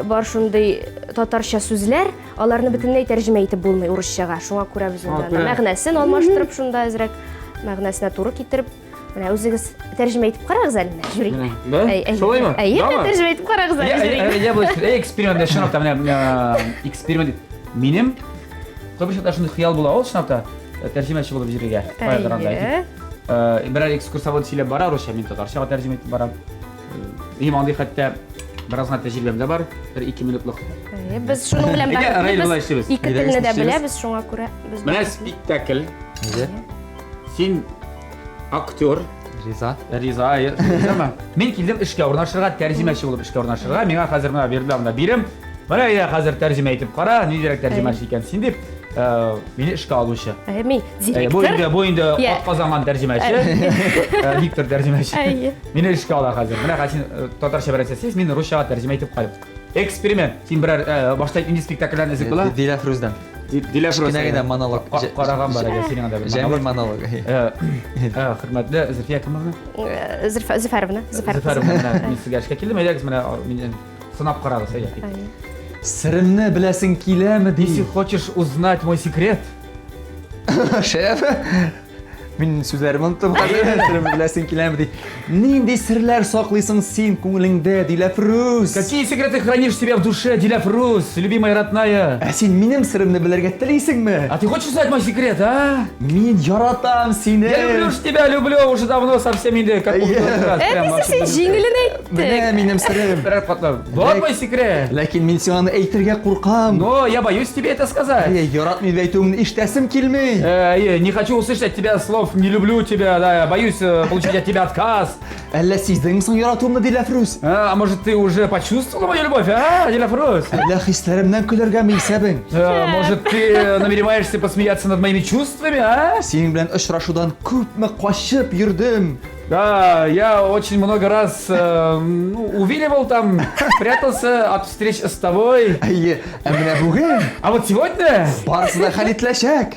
бар шундый татарча сүзләр, аларны бөтенләй тәрҗемә итеп булмый урысчага. Шуңа күрә без Шуңа инде күрә. мәгънәсен алмаштырып шунда әзрәк мәгънәсенә туры китереп, менә үзегез тәрҗемә итеп карагыз әле менә, жюри. Менә, да? Әй, әй, Шулаймы? Әйе, Дамы? тәрҗемә итеп карагыз әле, жюри. Я, я, я, эксперимент, чынлап та менә эксперимент. Минем кайбер чакта шундый хыял була ул чынлап та тәрҗемәче булып йөрергә. Каядыр анда Әйе. Берәр экскурсовод сөйләп бара русча, мин татарчага тәрҗемә итеп барам. Минем андый хәтта бераз гына тәҗрибәм дә бар, бер 2 минутлык. Әйе, без шуның белән Әйдә, бәхетле, Раил, болай без эшлибез. ике Әйдәгез, телне дә эшлибез. беләбез, шуңа күрә без Менә бәхетле. спектакль. Әйе. Син актер, Риза. Риза, әйе, Ризамы? Мин килдем эшкә урнашырга, тәрҗемәче булып эшкә урнашырга. Миңа хәзер менә бирделәр монда бирем. Менә әйдә хәзер тәрҗемә итеп кара, ниндирәк тәрҗемәче икән син дип, мине эшкә алучы. Әйе, мин Әйе, бу директор. инде, бу инде Я. ат казанган тәрҗемәче. Виктор тәрҗемәче. Әйе. Мине эшкә ала хәзер. Менә хәзер син татарча берәр нәрсә мин русчага тәрҗемә итеп карыйм. Эксперимент. Син берәр башта инде спектакльләрне эзләп була. Диләфрүздән. Диләфрүз. Кечкенә генә монолог. Караган бар әгәр синең анда бер Җәмил монолог. монолог. Хөрмәтле Зөлфия Кемовна. Зөлфә Зөфәровна, Зөфәр. Зөфәровна, менә мин сезгә эшкә килдем. Әйдәгез, менә мине сынап карагыз, әйдә. Әйе. Серемне беләсең киләме ди. Если хочешь узнать мой секрет, Шеф. Мин сүзләремне оныттым хәзер. Серемне беләсең киләме ди. Нинди серләр саклыйсың син күңелеңдә, Диләфрүз? Какие секреты хранишь себе в душе, Диләфрүз, любимая родная? Ә син минем серемне белергә телисеңме? А ты хочешь узнать мой секрет, а? Мин яратам сине. Я люблю ж тебя, люблю, уже давно совсем инде, как Әтисе, син җиңелен әйттең. Менә минем серем. Берәр катлау. Вот мой секрет. Ләкин мин сиңа аны әйтергә куркам. Но я боюсь тебе это сказать. Әйе, яратмыйм дип әйтүеңне ишетәсем килми. Э, не хочу услышать от тебя слов «не люблю тебя», да, боюсь э, получить от тебя отказ. Әллә сиздеңме соң яратуымны, Диләфрүз? А, а может, ты уже почувствовала мою любовь, а, Диләфрүз? Әллә хисләремнән көләргәме исәбең? Э, может, ты намереваешься посмеяться над моими чувствами, а? Синең белән очрашудан күпме качып йөрдем. Да, я очень много раз э, ну, увиливал там, прятался от встреч с тобой. Әйе, ә менә бүген А вот сегодня барысы да хәл ителәчәк.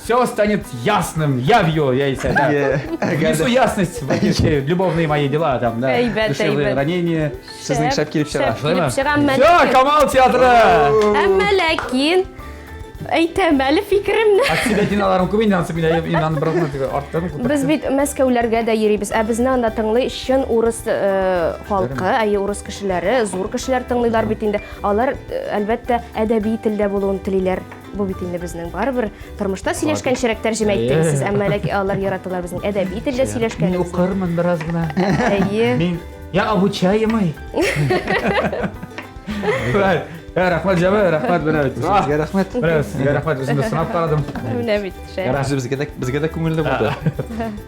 все станет ясным, явью, я и да. Әйе, әгәр Внесу дә ясность в эти все любовные мои дела, там, да, Әйбәт, душевные әйбәт. ранения. Сезнең шәп килеп чыга. Шәп килеп чыга, әмма Все, ләкин- Камал театры! Әмма ләкин әйтәм әле фикеремне. От себя диналарым күп инде, ансы мин инанып бераз теге арттырдым. күп. Без бит Мәскәүләргә дә йөрибез, ә безне анда тыңлый чын урыс э, халкы, әйе, урыс кешеләре, зур кешеләр тыңлыйлар бит инде. Алар, э, әлбәттә, әдәби телдә булуын телиләр. Бу бит инде безнең барыбер тормышта сөйләшкәнчерәк тәрҗемә иттегез сез, әмма ләкин алар яраталар безнең әдәби телдә Мин сөйләшкәнебезне. укырмын бераз гына. Әйе. Мин я обучаемый. Ә, Рәхмәт, Җәбе, рәхмәт, менә бит. Сезгә рәхмәт. Менә сезгә рәхмәт, үзем дә сынап карадым. Менә бит. шәп. Үзебезгә дә безгә дә күңелле булды.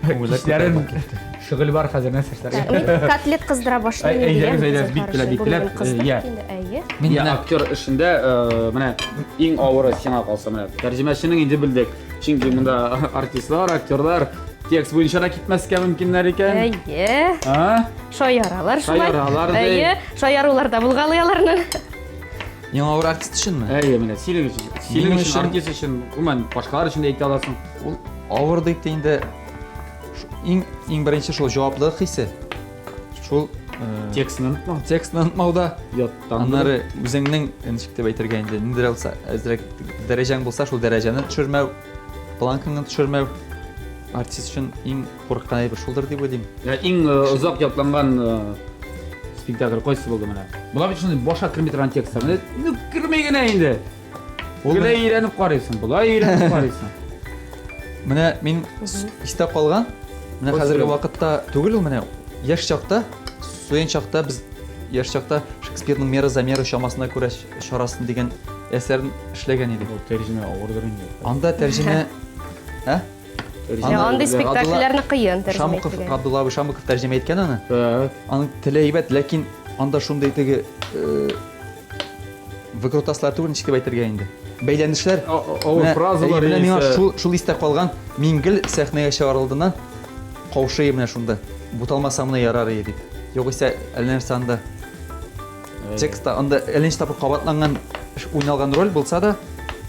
Күңелләр Кичләрен күтәрелеп китте. шөгыль бар хәзер, нәрсә эшләргә. Мин котлет кыздыра башлыйм Әй, инде, әйдәгез, әйдәгез, Зинһар бик теләп, өчен. бик теләп. Бүген кыздырып Иә. инде, әйе. Мин Я менә актер эшендә э, менә иң авыры сиңа калса менә тәрҗемәченең инде белдек. Чөнки монда артистлар, актерлар текст буенча да китмәскә мөмкиннәр икән. Әйе. А? Шаяралар шулай. Шаяралар, ди. Әйе, шаярулар да булгалый аларның. иң авыр артист өченме? Әйе, менә синең өчен, синең Минем өчен, өчен- артист өчен, гомумән башкалар өчен дә әйтә аласың. Ул авыр дип тә инде иң иң беренче шул җаваплылык хисе. Шул э, Текстны онытма. текстны онытмауда Яттан. Аннары үзеңнең ничек дип әйтергә инде, ниндидер булса, әзрәк дәрәҗәң булса, шул дәрәҗәне төшермәү, планкаңны төшермәү артист өчен иң курыккан әйбер шулдыр дип уйлыйм. Ә, Иң э, озак ятланган э, спектакль кайсы булды менә? Була бит шундый башка керми торган текстлар. Менә, Ну, керми генә инде. Ул Гелә өйрәнеп карыйсың, болай өйрәнеп карыйсың. Менә мин истә калган, менә Кайсы хәзерге белән? вакытта түгел ул менә яшь чакта, студент чакта без яшь чакта Шекспирның Мера за меру чамасына күрә чарасын дигән әсәрен эшләгән идек. Ул тәрҗемә авырдыр инде. Анда тәрҗемә, ә? Ә, Андый спектакльләрне кыен тәрҗемә Шамуков, итергә. Габдулла абый Шамуков тәрҗемә иткән аны. Так. Аның теле әйбәт, ләкин анда шундый теге э, выкрутаслар түгел, ничек дип әйтергә инде. Бәйләнешләр. Авыр Менә, фразалар әйе, менә миңа яисә- шул шул истә калган. Мин гел сәхнәгә чыгар алдыннан каушыйм менә шунда. Буталмасам гына ярар иде дип. Югыйсә әллә нәрсә анда текстта анда әллә ничә тапкыр кабатланган уйналган роль булса да,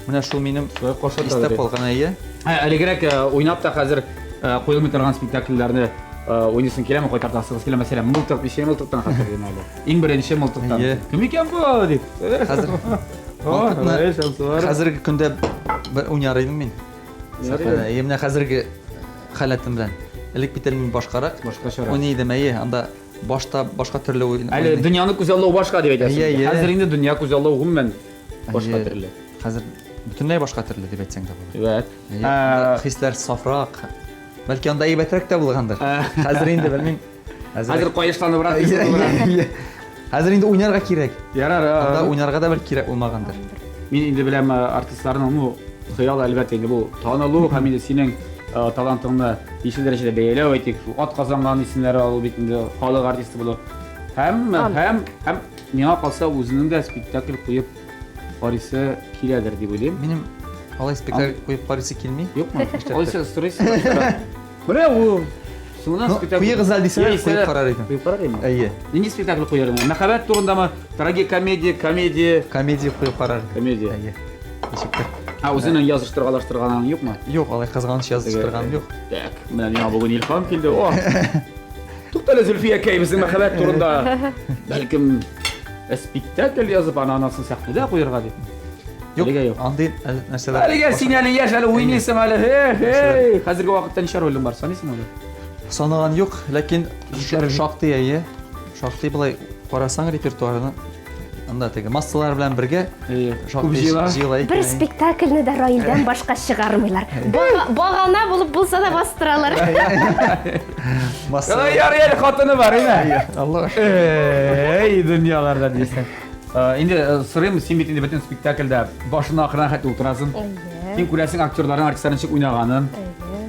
менә шул минем Шулай кашата истә бит. калган әйе. Ә, Әлегрәк э, уйнап та хәзер э, куелмый торган спектакльләрне э, уйныйсың киләме, кайтартасыгыз килә, мәсәлән, мылтык, ничә мылтыктан хәтерлим әле. Иң беренче мылтыктан. Әйе. Кем икән бу дип. Хәзер мылтыкны хәзерге көндә бер уйнар идем мин. Сәхнәдә. Әйе, менә хәзерге халәтем белән. Элек бит әле мин башкарак Башкачарак. уйный идем, әйе, анда башта башка төрле уен. Әле дөньяны күзаллау башка дип әйтәсең. Әйе, әйе. Хәзер инде дөнья күзаллау гомумән башка Әйе. төрле. Хәзер бөтенләй башка төрле дип әйтсәң дә була. Evet. Әйе, анда хисләр сафрак. Бәлки анда әйбәтрәк тә булгандыр. Хәзер инде белмим. Хәзер каешланыбрак Әйе, әйе, әйе. Хәзер инде уйнарга кирәк. Ярар. Анда уйнарга да бер кирәк булмагандыр. Мин инде беләм артистларның ну хыялы әлбәттә инде бу танылу һәм инде синең талантыңны тиешле дәрәҗәдә бәяләү әйтик, шул ат казанган исемнәре алу бит инде халык артисты булу. Һәм һәм һәм миңа калса үзенең дә спектакль куеп карыйсы киләдер дип уйлыйм. Минем алай спектакль куеп карыйсы килми. Юкмы? Алайса сторис. Менә ул соңыннан Ну, спектакль. куегыз әле дисәләр, куеп карар идем. Куеп карар идем. Әйе. Нинди спектакль куяр идең? Мәхәббәт турындамы? Трагикомедия, комедия? Комедия куеп карар идем. Комедия. Әйе. Ничектер. А үзенең языштыргалаштырганың юкмы? Юк, алай кызганыч языштырганым юк. Так, менә миңа бүген илһам килде. О! Туктале, Зөлфиякәй, безнең мәхәббәт турында. Бәлкем спектакль язып, аны анасын сәхнәдә куярга дип. Юк, Әлегә юк. андый әле нәрсәләр. Әлегә син әле яшь, әле уйныйсың әле. Хе, хе. Хәзерге вакытта ничә ролең бар? Саныйсыңмы әле? Санаган юк, ләкин Җитәр. шактый әйе. Шактый былай карасаң репертуарны, анда теге массалар белән бергә Әйе. Күп шактый җыела. җыела икән. Бер әйе. спектакльне дә Раилдән башка чыгармыйлар. Багана булып булса да бастыралар. Масса. Ай, Ярый әле хатыны бар, әйме? Аллаһ. Эй, дөньяларда дисең. Инде сорыйм, син бит инде бөтен спектакльдә башына ахырына хәтле утырасың. Әйе. Син күрәсең актерларның, артистларның ничек уйнаганын.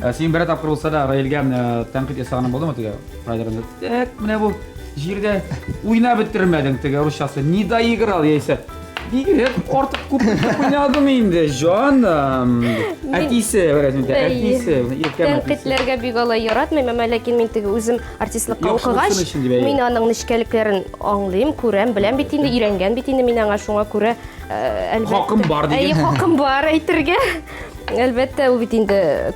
Әйе. Син берәр тапкыр булса да Раилгә менә тәнкыйть ясаганың булдымы теге Райдерны? Так, менә бу җирдә уйнап бетермәдең теге русчасы. Не доиграл яисә. Бигрәк артык күп уйнадым инде, җаным. Әтисе, бераз инде, Әйе. әтисе, иркәм әтисе. Тәнкыйтьләргә бик алай яратмыйм, әмма ләкин мин теге үзем артистлыкка Яхшы укыгач, булсын өчен дип, әйе. мин аның нечкәлекләрен аңлыйм, күрәм, беләм бит инде, өйрәнгән бит инде мин аңа, шуңа күрә, әлбәттә. Хакым бар дигән. Әйе, хакым бар әйтергә. Әлбәттә, ул бит инде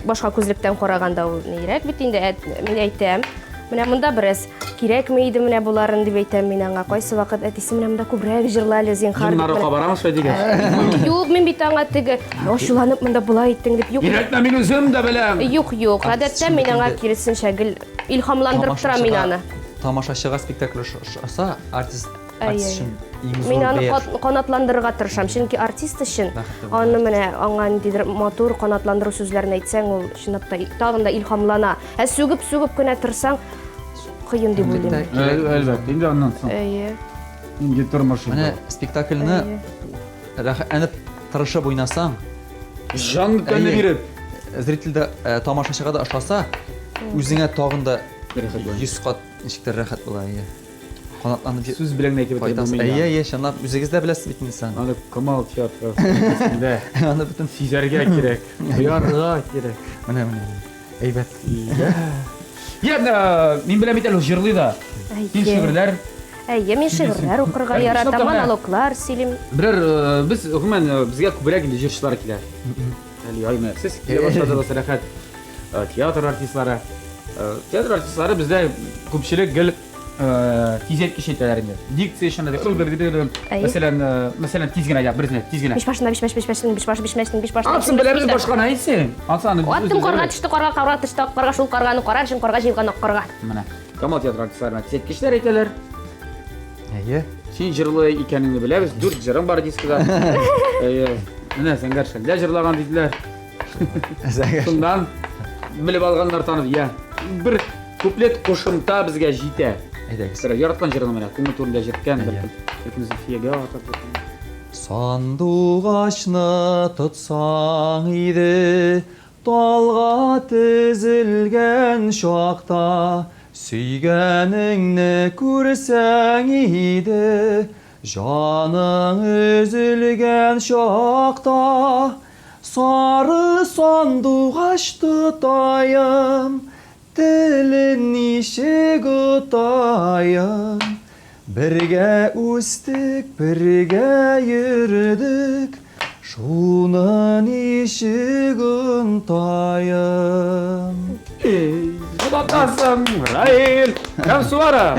башка күзлектән караганда ул нирәк бит инде, мин әйтәм. Менә монда бераз кирәкме иде менә боларын дип әйтәм мин аңа. Кайсы вакыт әтисе менә монда күбрәк җырла әле, зинһар. дип Йоннары менә. кабарамы шулай дигәч? Юк, мин бит аңа теге ачуланып монда болай иттең дип. Юк. Өйрәтмә, мин үзем дә беләм. Юк, юк. Гадәттә мин аңа киресенчә гел илһамландырып торам мин аны. Тамашачыга спектакль ошаса, артист Әйе, артист өчен иң зур Мин аны бәя. канатландырырга тырышам, чөнки артист өчен Бәхетле була. аны менә аңа ниндидер матур канатландыру сүзләрен әйтсәң, ул чынлап та тагын да илһамлана. Ә сүгеп-сүгеп кенә торсаң, кыен дип уйлыйм. Әлбәттә, инде аннан соң. Әйе. Инде тормыш Менә инде. спектакльне Әйе. рәхәтләнеп тырышып уйнасаң, Җан тәне әйе, биреп. зритель дә, тамашачыга да ошаса, үзеңә тагын да Рәхәт була. 100 кат ничектер рәхәт була, әйе. Канатланып Сүз белән генә әйтеп бетереп кайтасың. булмый. Әйе, әйе, чынлап үзегез дә беләсез бит инде сез аны. Аны Камал театры сәхнәсендә Аны бөтен сизәргә кирәк, тоярга кирәк. Менә, менә, менә. Әйбәт. Я, мин беләм бит әле ул җырлый да. Әйе. Син шигырьләр. Әйе, мин шигырьләр укырга Әйе, яратам, чынлап та менә. монологлар сөйлим. Берәр, без гомумән безгә күбрәк инде җырчылар килә. Әле ярый менә сез килә башладыгыз, рәхәт. Театр артистлары. Театр артистлары бездә күпчелек гел тизәткеч әйтәләр инде. Дикция өчен дә Әйе. Мәсәлән, мәсәлән, тиз генә, я, берсенә, тиз генә. Биш башында, биш баш, биш башның, биш баш, биш мәчнең, биш башның. Анысын беләбез, башканы әйтсен. Ансы аны Аттым карга төште, карга, карга төште, ак карга, шул карганы карар өчен карга җыелган ак карга. Менә. Камал театры артистларына тизәткечләр әйтәләр. Әйе. Син җырлы икәнеңне беләбез. Дүрт җырың бар дискыда. Әйе. Менә Зәңгәр шәлдә җырлаган диделәр. Шуннан белеп алганнар танып, я. Бер куплет кушымта безгә җитә. Әйдәгез. Сира, яраткан җырың менә, күңел түрендә җиткән бер Әйе. көн. Бер көн Зөлфиягә атап бер. Сандугачны тотсаң иде, талга тезелгән чакта, сөйгәнеңне күрсәң иде, җаның өзелгән чакта, сары сандугач тотаем, телен ничек отаем. Бергә үстек, бергә йөрдек, шуны ничек онтаем. Котатасың, Раил Шәмсуаров.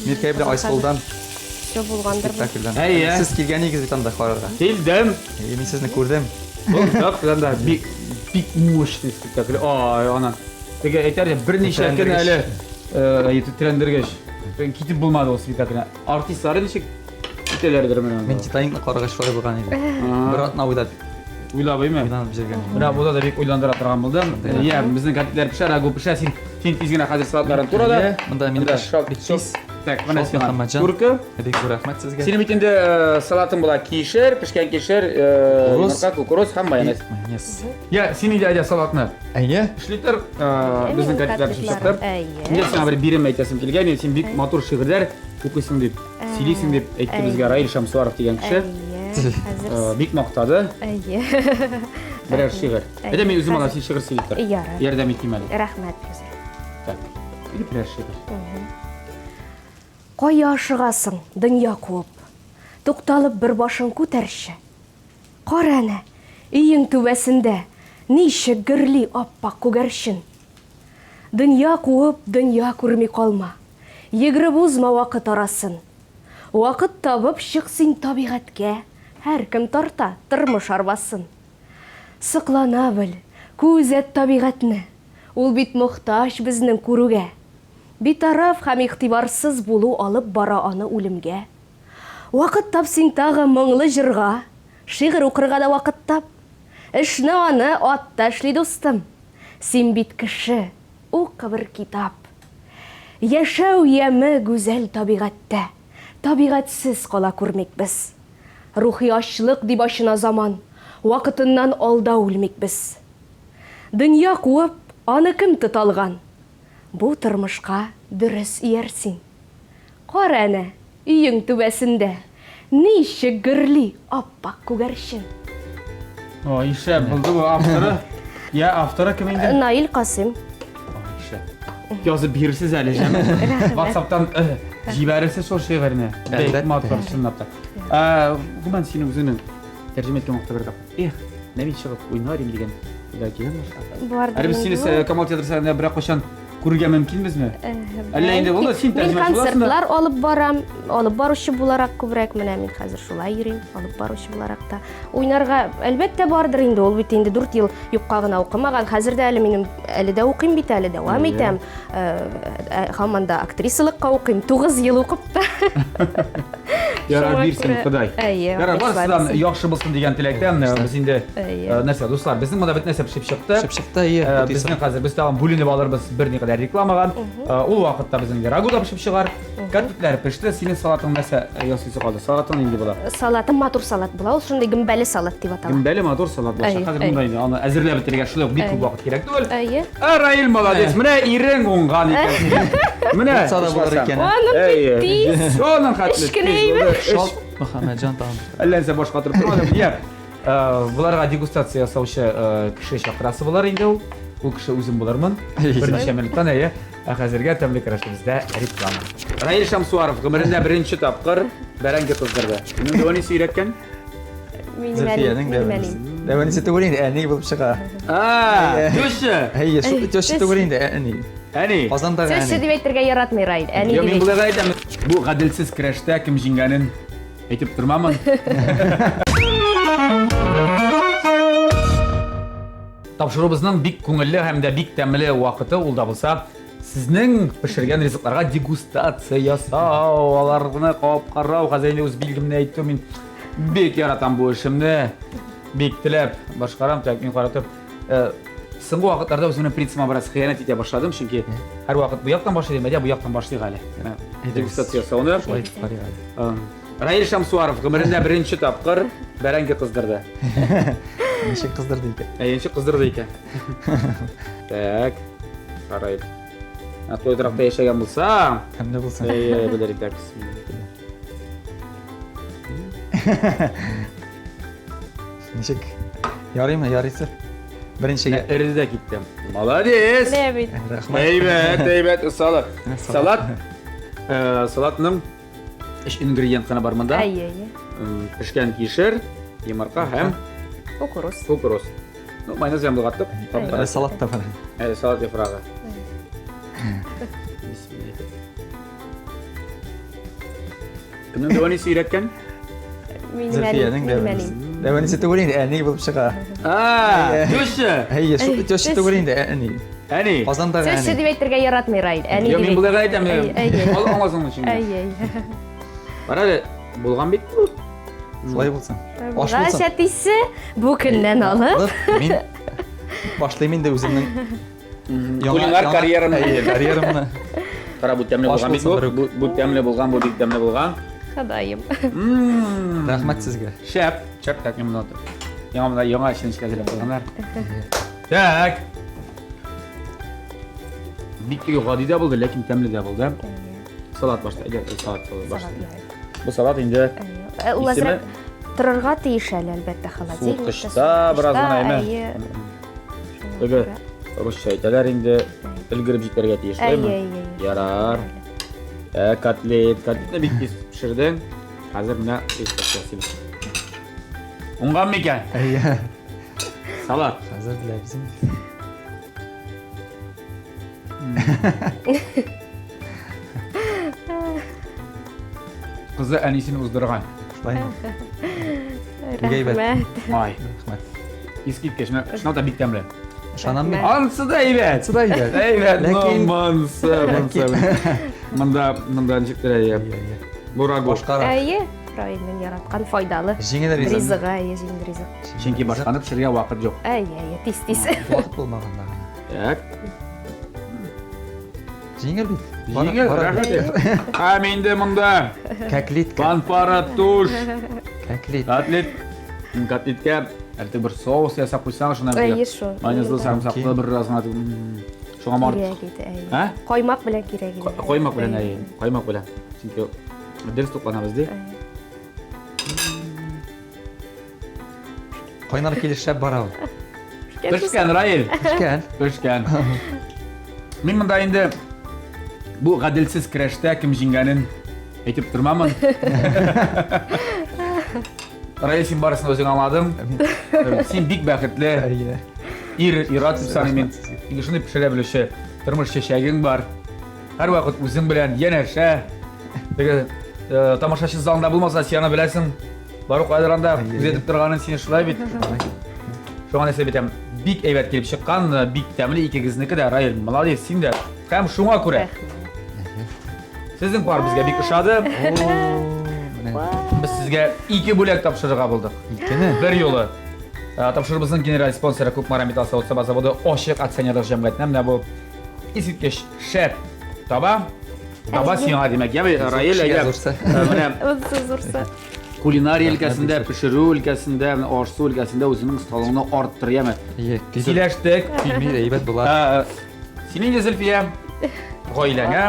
Миркәй белән Айсылудан Все булгандыр. спектакльдән. Әйе. Сез килгән идегез бит анда карарга. Килдем. Әйе, мин сезне күрдем. Булдык, да бик бик мощный спектакль. Ай, ана. Теге әйтәр, берничә көн Тетрәндергеч. әле тетрәндергеч. Китеп булмады ул спектакльне. Артистлары ничек китәләрдер менә. Мин Титаникны карагач шулай булган иде. Бер атна уйлап, Уйлап әйме? уйланып җөргән. Менә бу да бик уйландыра торган булды. Я, безнең котлетлар пешә, рагу пешә. Син син тиз генә хәзер салатларын тура да. Әйе, монда минем Монда эш шок, бик шок. тиз. Так, менә Шок, сиңа Мөхәммәтҗан. курка. Бик зур рәхмәт сезгә. Синең бит инде салатың була кишер, пешкән кишер, Кукуруз. йомырка, кукуруз һәм майонез. Майонез. Я, син инде әйдә салатны. Әйе. Эшли тор, безнең котлетлар пешеп чыкты. Әйе. Инде сиңа бер бирем әйтәсем килгән, инде син бик матур шигырьләр укыйсың дип, сөйлисең дип әйтте безгә Раил Шәмсуаров дигән кеше. Әйе. Хәзер. Бик мактады. Әйе. Берәр шигырь. Әйе. Әйдә мин үзем алам, Хәзер. син шигырь сөйли тор. Ярар. Ярдәм итим әле. Рәхмәт, Гүзәл. Так. Или берәр шигырь. Кая ашыгасың, дөнья куып? Тукталып бер башың күтәрче. Кара әнә, өең түбәсендә ничек гөрли аппак күгәрчен. Дөнья куып, дөнья күрми калма. Йөгереп узма вакыт арасын. Вакыт табып чык син табигатькә. Һәркем тарта тормыш арбасын. Соклана бел, күзәт табигатьне, Ул бит мохтаҗ безнең күрүгә. Битараф һәм игътибарсыз булу алып бара аны үлемгә. Вакыт тап син тагы моңлы җырга, Шигырь укырга да вакыт тап. Эшне аны ат та эшли, дустым. Син бит кеше, укы бер китап. Яшәү яме гүзәл табигатьтә, Табигатьсез кала күрмик без. Рухи ачлык дип ачына заман, Вакытыннан алда үлмик без. Дөнья куып, аны кем тоталган? Бу тормышка дөрес ияр син. Кара әнә, өең түбәсендә ничек гөрли ап-ак күгәрчен. Ой, шәп булды бу авторы. Я, авторы кем инде? Наил Касыйм. Ой, шәп. Язып бирерсез әле, җәме. WhatsApp'тан җибәрерсез шул шигырьне. Бик матур, чынлап та. Гомумән, синең үзеңнең тәрҗемә иткән вакытта бер тапкыр. Эх, менә мин чыгып уйнар идем дигән уйлар киләме башка? Бардыр Әле без инде сине ул. Камал театры сәхнәсендә берәр кайчан күрергә мөмкинбезме? Әллә инде булды, син Мин тәрҗемәче буласың да. концертлар алып барам, алып баручы буларак күбрәк менә мин хәзер шулай йөрим, алып баручы буларак та. Уйнарга әлбәттә бардыр инде, ул бит инде 4 ел юкка гына укымаган. Хәзер дә әле минем әле дә укыйм бит әле, дәвам итәм. Һаман да актрисалыкка укыйм, 9 ел укып та. Ярар, Шуңа бирсен күрә- Ходай. Әйе, Ярар, барысы да бирсен. яхшы булсын дигән теләктән, без инде Әйе. нәрсә, дуслар, безнең монда бөтен нәрсә пешеп чыкты. Пешеп чыкты, әйе. Безнең хәзер без тагын бүленеп алырбыз берникадәр рекламага. Ул вакытта безнең рагу да пешеп чыгар. Котлетлар пеште. Синең салатың нәрсә ясыйсы калды? Салатың нинди була? Салатым матур салат була. Ул шундый гөмбәле салат дип атала. Гөмбәле матур салат була. Әйе, Хәзер әйе. монда инде аны әзерләп бетерергә шулай ук бик күп вакыт кирәк түгел. Әйе. Ә, Раил молодец. Менә ирең уңган икән. Менә. Булса да булыр икән. Аның Әйе. бит тиз. Шуның хәтле. Эш кенә тиз әйбер. булды. Эш. Шалт Мөхәммәтҗан тагын. Әллә нәрсә баш катырып тормадым. Я, боларга дегустация ясаучы кеше чакырасы булыр инде ул. Ул кеше үзем булырмын. Берничә минуттан әйе. Ә хәзергә тәмле көрәшебездә реклама. Раил Шамсуаров гомерендә беренче тапкыр бәрәңге кыздырды. Кемнең дәвәнисе өйрәткән? Минем әни, Зөлфиянең минем дәвәнисе. әни. Дәвәнисе түгел инде, әни булып чыга. А, теща! Әйе, шул теща түгел инде, әни. Әни. Казандагы Теща әни. дип әйтергә яратмый Раил. Әни Йо, дип мин әйтә. болай да әйтәм. Бу гаделсез көрәштә кем җиңгәнен әйтеп тормамын. Тапшыруыбызның бик күңелле һәм дә бик тәмле вакыты ул да булса сезнең пешергән ризыкларга дегустация ясау, аларны кабып карау, хәзер инде үз билгемне әйтү мин бик яратам бу эшемне. Бик теләп башкарам, так мин каратып. Э, соңгы вакытларда үземнең принцибыма бераз хыянәт итә башладым, чөнки һәрвакыт бу яктан башлыйм, әйдә бу яктан башлыйк әле. Менә Дегустация ясауны. Шулай итеп карыйк әле. Раил Шамсуаров гомерендә беренче тапкыр бәрәңге кыздырды. Ничек кыздырды икән? Ә ничек кыздырды икән? Так. Раил. Ә той торакта яшәгән булса, Тәмле булсын. әйе, белер идек. Ничек? Ярыймы, ярыйсы? Беренчегә. Эреде дә китте. Молодец! Менә бит. Рәхмәт. Әйбәт, әйбәт, салат. Салат. Салат. Э, салатның Өч ингредиент кына бар монда. Әйе, әйе. Пешкән кишер, йомырка һәм кукуруз. Кукуруз. Ну, майонез белән болгаттык. Әле салат та бар. Әле салат яфрагы. Кемнең дәвәнисе өйрәткән? Минем Зөлфиянең дәвәнисе. Дәвәнисе түгел инде, әни булып чыга. А, теща! Әйе, шул теща түгел инде, әни. Әни. Казандагы әни. Теща дип әйтергә яратмый Раил. Әни Йо, дип мин болай гына әйтәм. Әйе. Ал аңласың өчен. Әйе, әйе. Кара әле, булган бит бу. Шулай булсын. Аш Булгач булсын. әтисе бу көннән алып Мин башлыйм инде үземнең Кулинар карьерамны. Әйе, карьерамны. Кара, бу тәмле Аш булган бит бу. булсын берүк. Бу бу тәмле булган, бу бик тәмле булган. Ходаем. Рәхмәт сезгә. Шәп, шәп, так, мин моны яңа монда яңа чәнечкә әзерләп куйганнар. Так. Бик теге гади дә булды, ләкин тәмле дә булды. Салат башта, әйдә, салат, салат башта. Бу салат инде Э, Ул исеме әзрәк торырга тиеш әле, әлбәттә, холодильникта. Суыткычта бераз гына, әйме? Әйе. Теге русча әйтәләр инде, өлгереп җитәргә тиеш, Әйе, шулаймы? әйе, әйе. Ярар. Ә, котлет, котлетны бик тиз пешердең. Хәзер менә дегустация ясыйбыз. Уңган микән? Әйе. Салат. Хәзер беләбез инде. Кызы әнисен уздырган. Шулаймы? Бик әйбәт. Рәхмәт. Ай, Рәхмәт. искиткеч. Менә чынлап та бик тәмле. Ышанам мин. Ансы да әйбәт. Ансы да әйбәт. Әйбәт, но Ләкин- монсы, монсы. Монда, монда ничектер әйе. Бу рагу. Башкара. Әйе, Раилнең яраткан файдалы Җиңел ризык. ризыгы, әйе, җиңел ризык. Чөнки башканы пешерергә вакыт юк. Әйе, әйе, тиз-тиз. Вакыт булмаганда гына. Так. Җиңел бит. Бара- Җиңел, бара рәхмәт. бит. Һәм инде монда Кәклит. панпара туш, Кәклит. котлет. Котлеткә әле бер соус ясап куйсаң, шуннан Әйе, шул. Майонезлы сарымсаклы бер аз гына шуңа март. Кирәк иде, әйе. Ә? Каймак белән кирәк иде. Каймак белән, әйе, каймак белән. Чөнки дөрес тукланабыз ди. Кайнар килеш шәп бара ул. Пешкән, Раил. Пешкән. Пешкән. Мин монда инде бу гаделсез көрәштә кем җиңгәнен әйтеп тормамын. Раил, син барысын үзең аңладың. Син бик бәхетле. Әйе. Ир, ир-ат дип саныйм мин. Инде шундый пешерә белүче тормыш чәчәгең бар. Һәрвакыт үзең белән янәшә. Теге э, тамашачы залында булмаса, син аны беләсең. Бару кайдыр анда күзәтеп торганын син шулай бит. Шуңа нәрсә бит, бик әйбәт килеп чыккан, бик тәмле икегезнеке дә, Раил, молодец, син дә. Һәм шуңа күрә сезнең пар безгә бик ошады. Без сезгә ике бүләк тапшырырга булдык. Икене? Бер юлы. Э, Тапшырыбызның генераль спонсоры Кукмара металл савыт-саба заводы ачык акционерлык җәмгыятенә менә бу искиткеч шәп таба. Таба сиңа димәк, яме Раил Кешегә әйдә. зурсы. Э, Менә Монысы зурсы. кулинария өлкәсендә, пешерү өлкәсендә, менә аш-су өлкәсендә үзеңнең осталыгыңны арттыр, яме. Әйе. Сөйләштек. Көймир әйбәт була. Э, Син инде Зөлфия, гаиләңә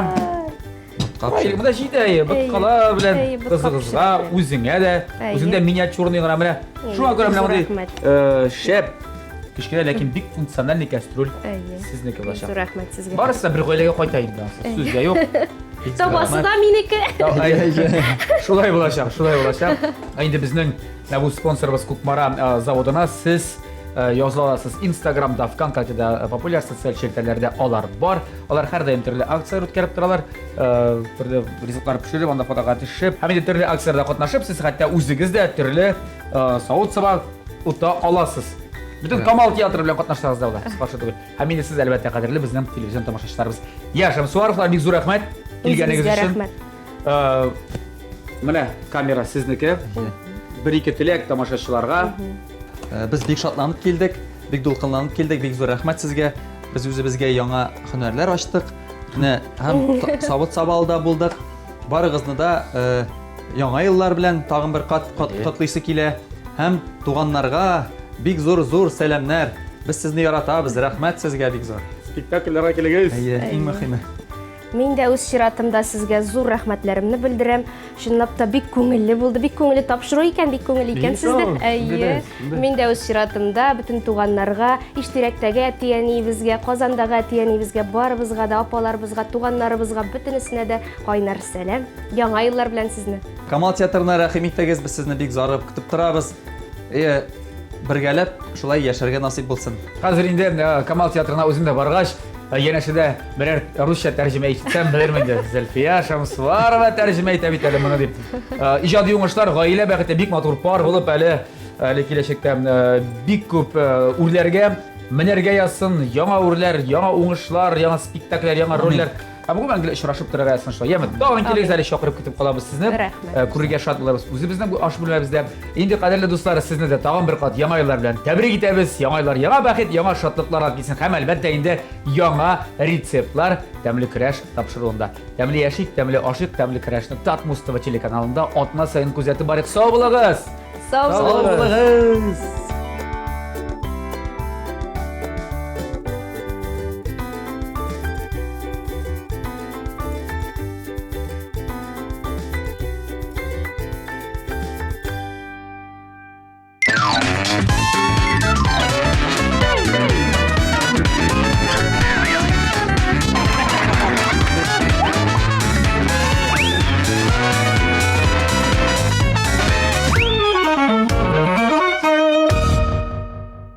Ботка Раил, монда җитә, әйе, боткалар белән Әйе, ботка кызыгызга, пешереп. үзеңә дә, Әйе. үзеңдә миниатюрный гына менә. Әйе, Шуңа күрә менә зур мондый рәхмәт. э, шәп, кечкенә, ләкин бик функциональный кастрюль Әйе. сезнеке булачак. Зур рәхмәт сезгә. Барысы да бер гаиләгә кайта инде, анысы, сүз дә юк. Табасы да минеке. Шулай булачак, шулай булачак. Ә инде безнең менә бу спонсорыбыз Кукмара э, заводына сез э, языла аласыз Инстаграмда, ВКонтактеда, э, популяр социаль челтәрләрдә алар бар. Алар һәрдаим төрле акцияләр үткәреп торалар. Э, төрле ризыклар пешереп, анда фотога төшеп, һәм инде төрле акцияләрдә катнашып, сез хәтта үзегез дә төрле э, савыт-саба ота аласыз. Бөтен Камал театры белән катнашсагыз да була. Сез каршы түгел. Һәм инде сез әлбәттә кадерле безнең телевизион тамашачыларыбыз. Я, Шәмсуаровлар, бик зур рәхмәт килгәнегез Үзегезгә өчен. рәхмәт. Э, Менә камера сезнеке. Бер-ике теләк тамашачыларга. Э, Без бик шатланып килдек, бик дулкынланып килдек, бик зур рәхмәт сезгә. Без үзебезгә яңа һөнәрләр ачтык. Менә һәм савыт-саба да булдык. Барыгызны да э, яңа еллар белән тагын бер кат котлыйсы килә. Һәм туганнарга бик зур-зур сәламнәр. Без сезне яратабыз, рәхмәт сезгә бик зур. Спектакльләргә килегез. Әйе, иң мөһиме. Мин дә үз чиратымда сезгә зур рәхмәтләремне белдерәм. Чынлап та бик күңелле булды, бик күңелле тапшыру икән, бик күңелле икән Бик сездә. сау, Әйе. Мин дә үз чиратымда бөтен туганнарга, Иштирәктәге әти-әниебезгә, Казандагы әти-әниебезгә, барыбызга да, апаларыбызга, туганнарыбызга, бөтенесенә дә кайнар сәлам. Яңа еллар белән сезне. Камал театрына рәхим итегез, без сезне бик зарыгып көтеп торабыз. Э, бергәләп шулай яшәргә насыйп булсын. Хәзер инде э, Камал театрына үзем дә баргач, э, янәшәдә берәр русча тәрҗемә ишетсәм, белермен инде. Зөлфия Шәмсуарова тәрҗемә итә бит әле моны дип. Э, Иҗади уңышлар, гаилә бәхете бик матур пар булып әле әле киләчәктә э, бик күп э, үрләргә менәргә язсын, яңа үрләр, яңа уңышлар, яңа спектакльләр, яңа рольләр. Ә бүген гел очрашып торырга язсын шулай. Яме, тагын килегез әле чакырып көтеп калабыз сезне. Рәхмәт. Э, Күрергә шат булабыз үзебезнең бу аш бүлмәбездә. Инде кадерле дуслар, сезне дә тагын бер кат яңа еллар белән тәбрик итәбез. Яңа еллар яңа бәхет, яңа шатлыклар алып килсен һәм әлбәттә инде яңа рецептлар тәмле көрәш тапшыруында. Тәмле яшик, тәмле ашыйк, тәмле көрәшне Татмус ТВ телеканалында атна саен күзәтеп барыйк. Сау булыгыз! Сау Сау булыгыз. булыгыз!